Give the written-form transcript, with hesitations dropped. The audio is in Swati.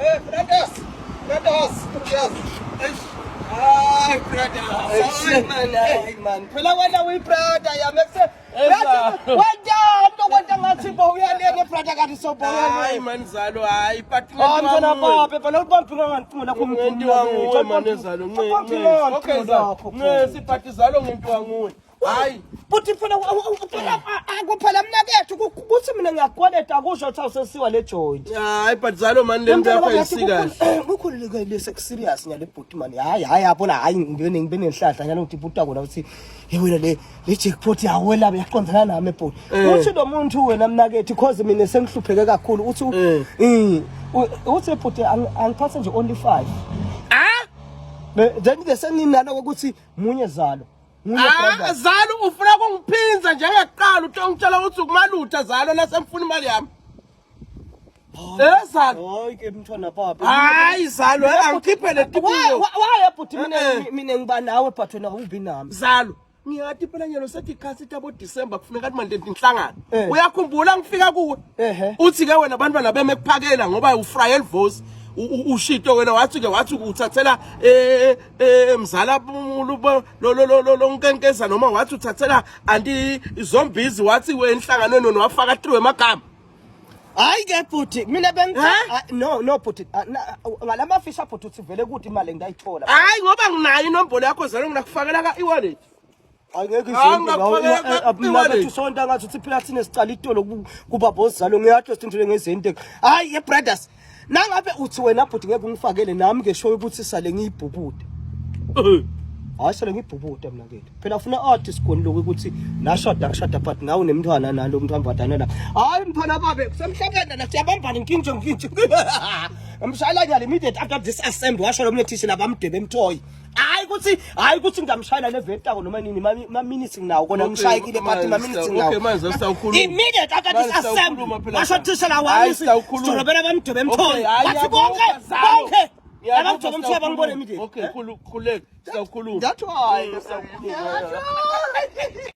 Hey, brothers! Brothers! Brothers! Hayi brother. Hayi man, hayi man. Phela wena uyi brother yami ekuse. Wena kwenta ngathi bo uyalena brother kanti so bo Hayi man zalo hayi but Oh mntwana babe phela ubambi ngangicingo lakho ngentiwa nguwe man zalo nce. Okay zalo. Nce but zalo ngentiwa nguwe. Hayi. Buthi mfana phela akuphela mnakethu kuthi mina ngiyakweleta akusho ukuthi awusesiwa le joint. Hayi but zalo man le nto yakho ayisikahle. Kukhululeke le sex serious nyale bhuti man. Hayi hayi yabona hayi ngibe ngibe nenhlahla nyalo ngithi bhuti akona ukuthi hey wena le le jackpot yawela yaqondana nami bhuti. Eh. Uthi lo muntu wena mnakethu cause mina sengihlupheke kakhulu uthi Eh. eh uthi bhuti angiphathe nje only 5. Ah? Then bese nginaloko ukuthi munye zalo. Ah, zalo ufuna kungiphinza njengekuqala utongitshela ukuthi ukumalutha zalo nasemfuna imali yami. Eh zalo. Hayi ke mntwana baba. Hayi zalo angikhiphe le tibuyo. Why bhuti mina Eh, eh. mina ngiba nawe but wena ubi nami. Zalo. Ngiyathi phela nyalo sethi ikhathi tabo December kufuneka ukuthi manje inhlangano. Eh. Uyakhumbula ngifika kuwe. Ehhe. Uthi ke wena abantwana beme kuphakela ngoba ufrayel voice ushito wena wathi ke wathi uthathela eh eh mzala lo lo lo lo lonkenkeza noma wathi uthathela anti zombies wathi wenhlanganweni wena wafaka 3 emagama Hayi ke bhuti mina bengi Eh? Ah, no no bhuti ah, ngalama fisha bhuti uthi vele kuthi imali engayithola. hayi ngoba nginayo inombolo yakho zalo nginakufakela ka e-wallet Angeke Hayi, ngakufakela ka- e-wallet. Ngathi usonta ngathi uthi phela thina sicala itolo kuba bozalo ngiyatsho sithintele ngezinto. Hayi ye brothers nangabe uthi wena bhuti ngeke ungifakele nami ke show ukuthi sale ngiyibhubude. Hayi sale ngibhubude mina ke. Phela ufuna art sigoni lokhu ukuthi nashada kushada but nawe nemntwana nalo mntwana badana la. Hayi mntwana babe kusemhlabeni la siyabambana nkinje nkinje. Ngamshayela nyalo immediate after this assembly washo lo mnethishi labamdebe emthoyi. Hayi ukuthi hayi ukuthi ngamshayela le vetako noma nini ma minutes nginawo kona ngishayekile but ma minutes nginawo. Okay manje sawukhuluma. Immediate after this Manje assembly sawukhuluma phela. washo thisha Hayi, wami sawukhuluma. sidolobela bamdebe emthoyi. Okay, hayi, Wathi ngiyakuva, bonke Zalo. bonke Ngiyakuva, abamdebe emthoyi bangibone immediate. Okay, khululeka, sawukhuluma. That's why. Sawukhuluma.